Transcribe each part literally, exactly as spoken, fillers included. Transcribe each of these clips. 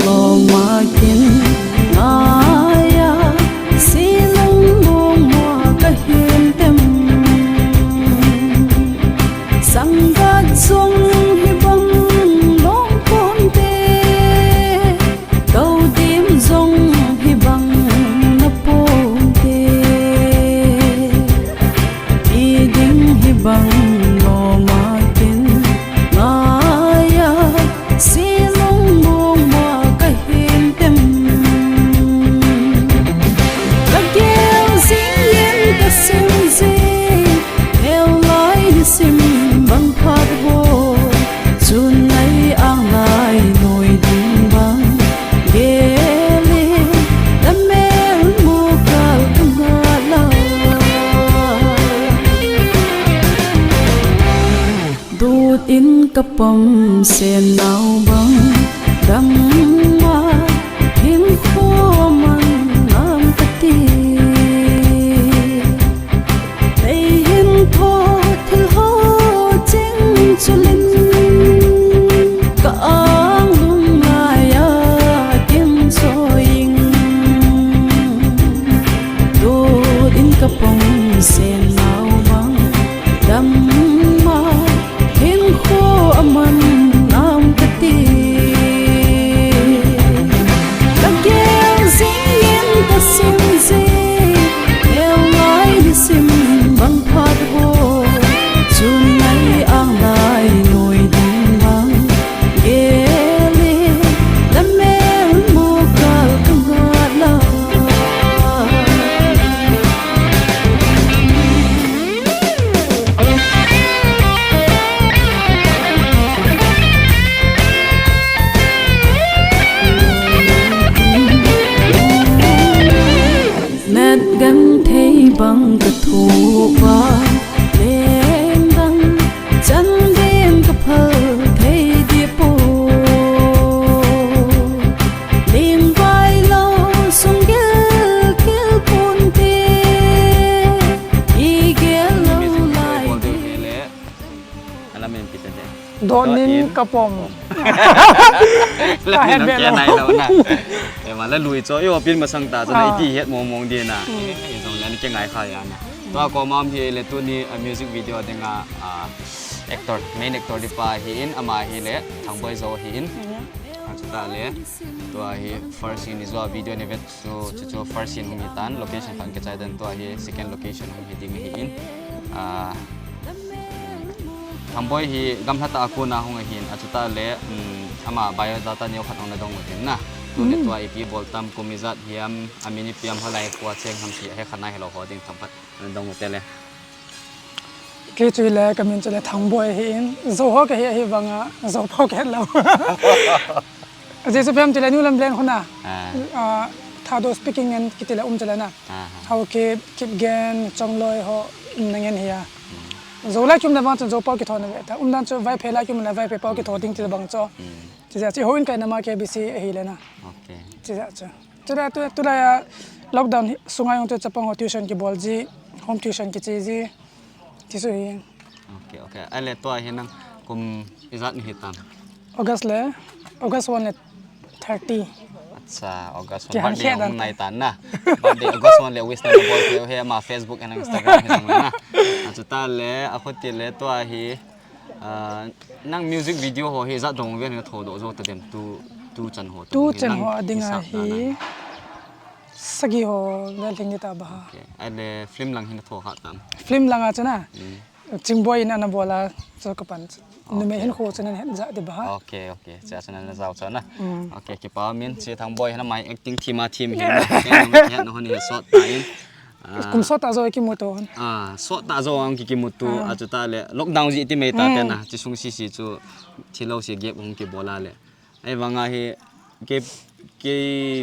Loma kin ngaiya, silung mong mo ka hin tem. Sanggat zong hi bang long ponte, kau dim zong hi bang na ponte. Iding hi bang loma kin ngaiya, silung mong mo ka hin tem. Ka gel zing in ka sim zing, neu lai ni sim bang phat ho. Chun nai ang lai noi ding bang gel in, na mel mu kal ka nga la. Dut in ka pom sen nau bang, dam ma hin kho man ngam ka ti. Tei hin tho thil ho ching chulin, ka ang lung ngaiya kim so ing. Dut in ka pom sen nau bang, dam ma hin kho aman ngam ka ti. Ka gel zing in ka sim zing, neu lai ni sim bang phat ho. Chun nai ang lai noi ding bang gel in, na mel mu kal ka nga la. Nat gan thei bang ka thu pa, leng bang chan den ka phal thei di po. Ling vai lo sung gel gel pun te, i gel lo lai te. Ala min pita de. Donin ka pom. Ka het be lo. Ema la lui cho yo pin masang ta cho na iti het mong mong de na. Ei jong la ni ke ngai kha ya na. Tua ko mam hi le tuni a music video ding a, a actor, main actor di pa hi in, ama hi le Thangboi Zo hi in. Achuta le tua hi first in izo video ni vet. Chu, chu, chu first scene hung hi tan, location khat kichai den tua hi, second location hung hi ding hi in. Ah, Thangboi hi gamla tah a kona hung ahin, achuta le, um, ama biodata neo khat hung na dong u tin na. Tuni tua ipi bol tam kum ijat hiam, amin ipi ham halai kua cheng ham ti, he khat na hello ho ding tam khat na dong u te le. Kei chu le, ka min chu le Thangboi hi in, Zo ho ka hi, hi vanga, Zo pho ka het lo. Jesu phem ti le New Lambleng hona. Ah. Ah, Thado speaking and kiti le um ti le na. Ah, ah. Haokip, Kipgen, Chongloi ho, um na ngen hi a. Zo lai kium na bang chu Zo pho kitho na ve ta. Um dan chu Vaiphei lai kium na Vaiphei pho kitho ding ti le bang chu. Chi ja chi ho in kai na ma K B C ahi le na. Okay. Chi ja chu. Chule tu, tulai a lockdown hi, sunga jong chu chapang ho tuition kibol ji, home tuition kiche ji, ti chu hi. Okay, okay. Ahile tua hi nang kum ijat ni hitam? August le, August one le thirty. Acha, August one. Ki han birthday khe dan hung nai tan na. Birthday August one le wish na bol thei u hi ama Facebook and Instagram hi nang na. Achuta le, akhuti le tua hi, Ah, nang music video ho hi ijat dong vel na thodoh jo ta dem tu, tu chan ho. Tu chan ho a ding a hi sagi ho vel thing ni ta ba ha. Okay. Ahile film lang hi na tho kha tam? Film lang a chu na. Mm. Chingboi in ana bol a chu ka pan chu. Okay. Numei hin kho chu nan het ja di ba ha. Okay, okay. Cha chu nan la jao chu na. Mm. Okay, kipa min chi Thangboi hin amai acting team a team hin. Ken na hon hi sot ta in. Ah. Kum sot ta jo kimu to. Ah, sot ta jo ang ki kimu to, ah, achuta le lockdown ji ti mai ta te na, chi sung sisi chu thilo si gap hung kibol a le. Ahivanga hi ke, ke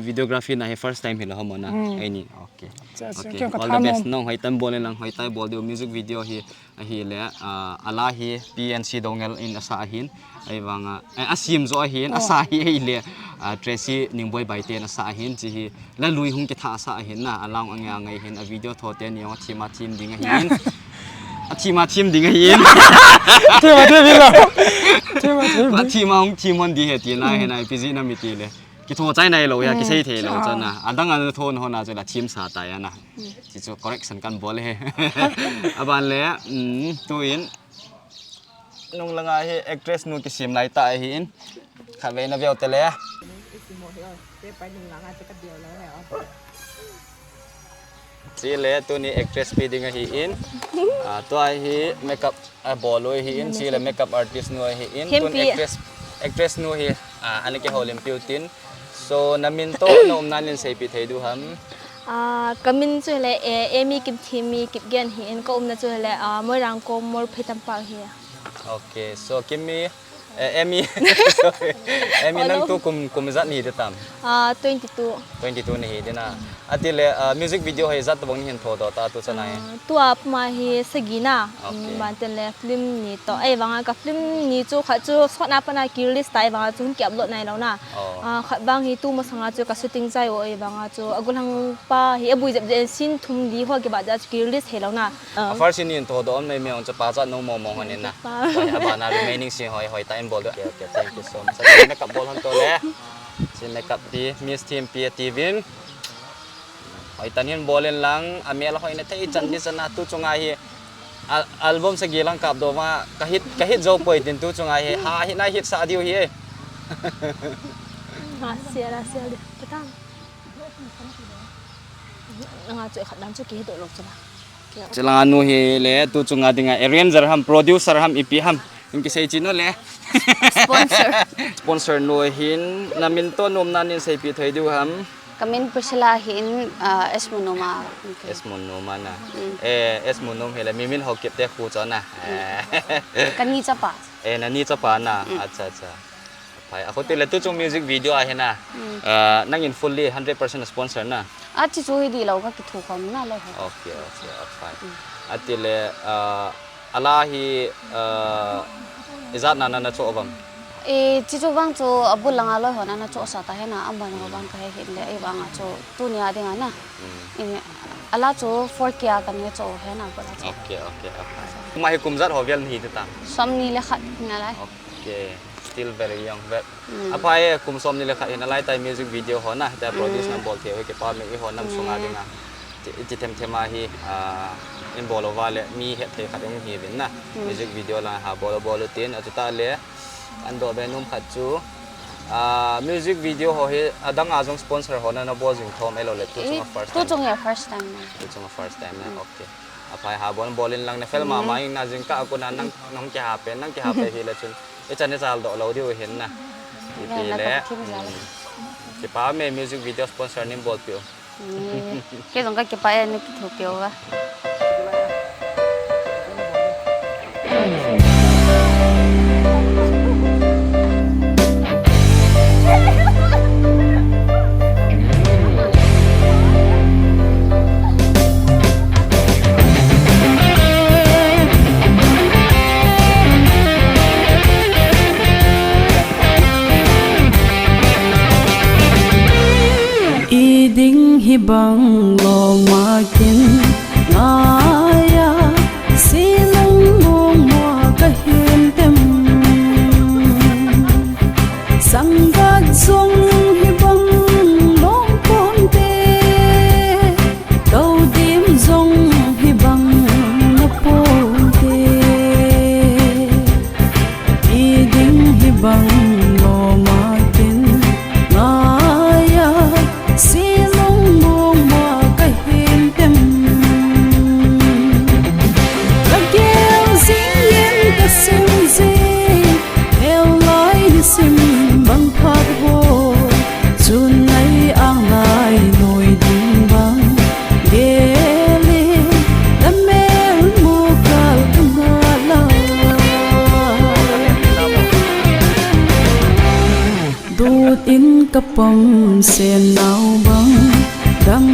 videography na hi first time hi lo ho mo na. Mm. Aini, okay. Cha, cha, okay. All the best. Nong hoitam bol lang, hoitai bol diu music video hi. Ahile, ah, ala hi P N C Dongel in asa ahin, ahivanga, eh, asim jo ahin, asa hi ahile, ah, Tracy Ningboi Baite in asa ahin, chi hi, la lui hung kitha asa ahin na, alang angai angai hin, a video tho te ni jong athim a thim ding ahin. Athim a thim ding ahin. Thim a thim ding. Thim a thim ding. Athim a hung thim hon di he ti na hin, ai P G na mi ti le. Kitho chai nailou, ya, kisei theilou, chana. Adang ana thon hona chu la thim sa ta ya na. Chi chu correction kan bol e. Aban le, um, tuin, nung langa hi actress nu kisim lai ta ahin. Khatvei na veu te le. Chule tuni actress pi ding ahin. Ah, tua hi makeup a bol u ahin, chule makeup artist nu ahin. Tun actress, actress nu hi, ah, ana kihoulim piu tin. So, na min toh, na umna nin seipi thei diu ham? Ah, ka min chu hile, eh, Amy Kimthimi Kipgen ahin, ka umna chu hile, ah, Moirang kom Morphei Tampak ahi. Okay, so Kimi, eh, Amy, sorry. Amy, nang tu kum, kum ijat nahi di tam? Ah, twenty-two. Twenty-two nahi di na. Atile, ah, music video hi ijat tobang nahin thodoh ta tu chana hi? Ah, tua puma hi sagi na. Okay. Um, banten le film ni toh. Ahivanga ka film ni chu khat chu sot na pana ki release ta ahivanga chu hung ki upload nailou na. Oh. Ah, khat bang hi tu masanga chu ka shooting chai u ahivanga chu agulang pa hi abui jep jep in scene thum li ho kibah jeh a chu ki release theilou na. Ah. A first in thodoh um nei me ong chu pa cha no mo mo hon in na. Pa. Hoi, abana remaining scene hoi, hoi ta in bol do. Okay, okay, thank you so much. Sa makeup bol hon to le. Si makeup pi, Miss Team pi a tivin. Hoi tan hin bol in lang, a mel hoi na thei chan di chana tu chunga hi. Al-, album sagi lang kap doh ma, ka hit, ka hit jou poi tin tu chunga hi. Ha, hit na hit sa diu hi. Ha, sia la, sia di. Patang. Nga chu khat dam chu ki hit doh lou chana. Chilanga nu hi le tu chunga dinga arranger ham, producer ham, ipi ham. In kisei chin u le. Sponsor. Sponsor nu hin, na min toh na umna nin seipi thei diu ham? Ka min Priscilla ahin, ah, S Munoma. Okay. S Munoma na. Mm. Eh, S Munom hile, mi min Haokip te khu chana. Mm. Eh. Ka ni chapa. Eh, na ni chapa na. Mm. Acha, acha. Phai, a khuti le tu chung music video ahi na. Mm. Ah, nangin fully hundred percent sponsor na. A chi chu hi di lou ka kithu khom na lou ho. Okay, okay, okay. Mm. Atile, ah, ala hi, ah, ijat na na na cho bam? E, chi chu vang chu abul langa loi ho na na cho sa ta he na, aman ho vang ka he hin le, e vang a chu tunia dinga na. Mm. E, ala chu four K a kan nge cho he na, abul a chu. Okay, okay, okay. Kum a hi kum ijat ho vel nahi ti tam? Som ni le khat na lai. Okay. Still very young, but, mm, aphai e, kum som ni le khat hin alai tai music video ho na, hitia produce, mm, na bol thei u hi kipa me, i ho nam sunga, mm, dinga. Ti, ti them them a hi, ah, in bol uva le mi het thei khat hung hi vin na. Mm. Music video la ha bol bol u tin, achuta le an doh be nom khat chu, ah, music video ho hi adang a jong sponsor ho na na bol jing thom e lou le tu, eh, chunga first, tu time. Chunga first time na. Tu chunga first time na. Mm. Okay. Aphai ha bol bol in lang na fel, mm, mama in na jingkah a kon a nang, nang kiha pen, nang kiha pen hi le chun. I chan i chal doh lou diu hin na. Ipi le, mm, kipa me music video sponsor nin bol piu. Mm. Kei jong ka kipa e, na kithu keu va. I ding hi bang loma kin ngaiya, silung mong mo ka hin tem. Sanggat jong hi bang lom ponte, Dodim jong hi bang na ponte, i ding hi bang loma kin ngaiya, silung mong ma ka hin tem. Ka gel jing in ka sim jing, neo lai ni sim bang phat ho. Chun ngai ang lai noi ding bang gel in, na mel mu kal ka ngah la. Dut in ka pom sen nau bang, dang